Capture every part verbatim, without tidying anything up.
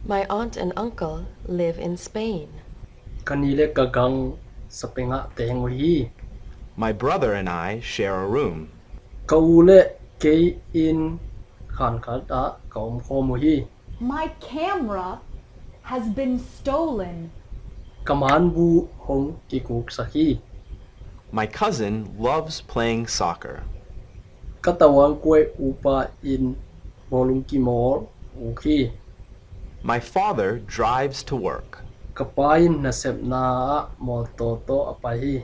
My aunt and uncle live in Spain. Ka ni le ka gang Spain ah teng uh hi. My brother and I share a room. Ka u le kei in khan khat ah ka om khawm uh hi. My camera has been stolen. Ka manbu hong kiguksak hi. My cousin loves playing soccer. Ka tawang kuai upa in bawlung kimawl uk hi. My father drives to work. Ka pa in nasepna ah mawtaw tawh a pai hi.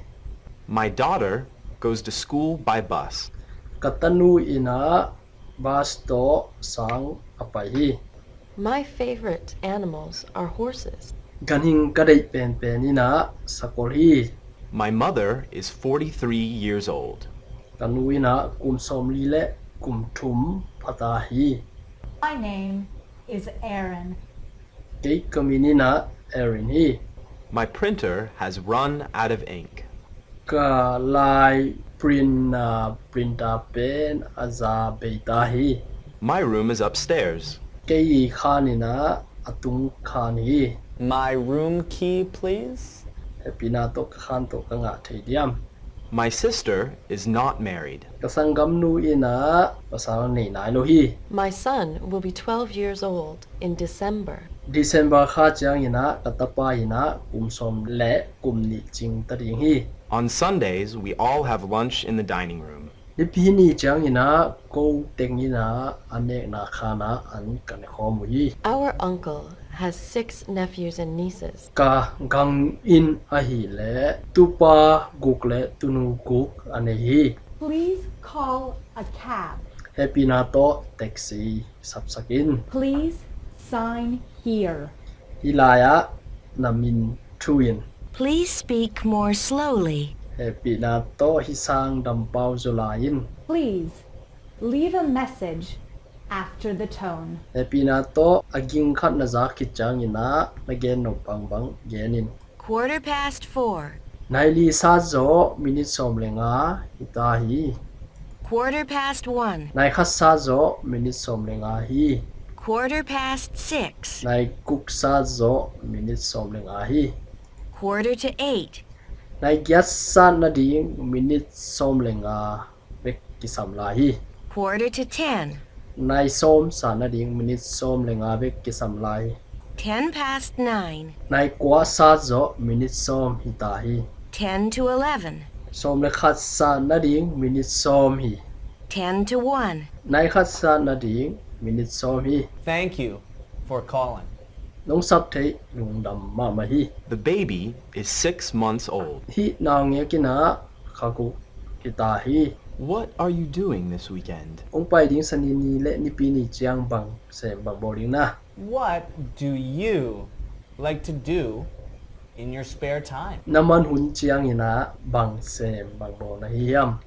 My daughter goes to school by bus. Ka tanu in ah bus tawh sang a pai hi. My favorite animals are horses. Ganhing ka deih penpen in ah sakol hi. My mother is forty-three years old. Ka nu in ah kum sawmli le kum thum phata hi. My name is Aaron. Kei ka min in ah Aaron hi. My printer has run out of ink. Ka lai print na printer pen a za bei ta hi. My room is upstairs. Kei khan in ah a tung khan hi. My room key, please. Hehpihna tawh ka khan tawh ka ngah thei diam? My sister is not married. Ka sanggamnu in ah pasal nei nai lo hi. My son will be twelve years old in December. December kha ciang in ah ka tapa in ah kum sawm le kum nih cing ta ding hi. On Sundays, we all have lunch in the dining room. Nipi ni ciang in ah ko teng in ah a nekna khan ah an kan khawm uh hi. Our uncle has six nephews and nieces. Ka gang in ahih leh tupa guk le tunu guk a nei hi. Please call a cab. Hehpihna tawh taxi sapsak in. Please sign here. Hih lai ah na min thu in. Please speak more slowly. Hehpihna tawh hih sang dampau zaw lai in. Please leave a message after the tone. Hehpihna tawh a ging khat na zak khit ciang in ah na gen nop bangbang gen in. Quarter past four. Nai li sat zawh minit sawm le nga hi ta hi. Quarter past one. Nai khat sat zawh minit sawm le nga hi. Quarter past six. Nai guk sat zawh minit sawm le nga hi. Quarter to eight. Nai giat sat nading minit sawm le nga bek kisam lai hi. Quarter to ten. Nai sawm sat nading minit sawm le nga bek kisam lai hi. Ten past nine. Nai kua sat zawh minit sawm hi ta hi. Ten to eleven. Sawm le khat sat nading minit sawm hi. Ten to one. Nai khat sat nading minit sawm hi. Thank you for calling. Nong sap theih lungdam mahmah hi. The baby is six months old. Hih naungek in ah kha guk hi ta hi. What are you doing this weekend? Hong pai ding Sani ni le Nipi ni ciang bang sem bang bawl ding na? What do you like to do in your spare time? Na man hun ciang in ah bang sem bang bawl na hi hiam?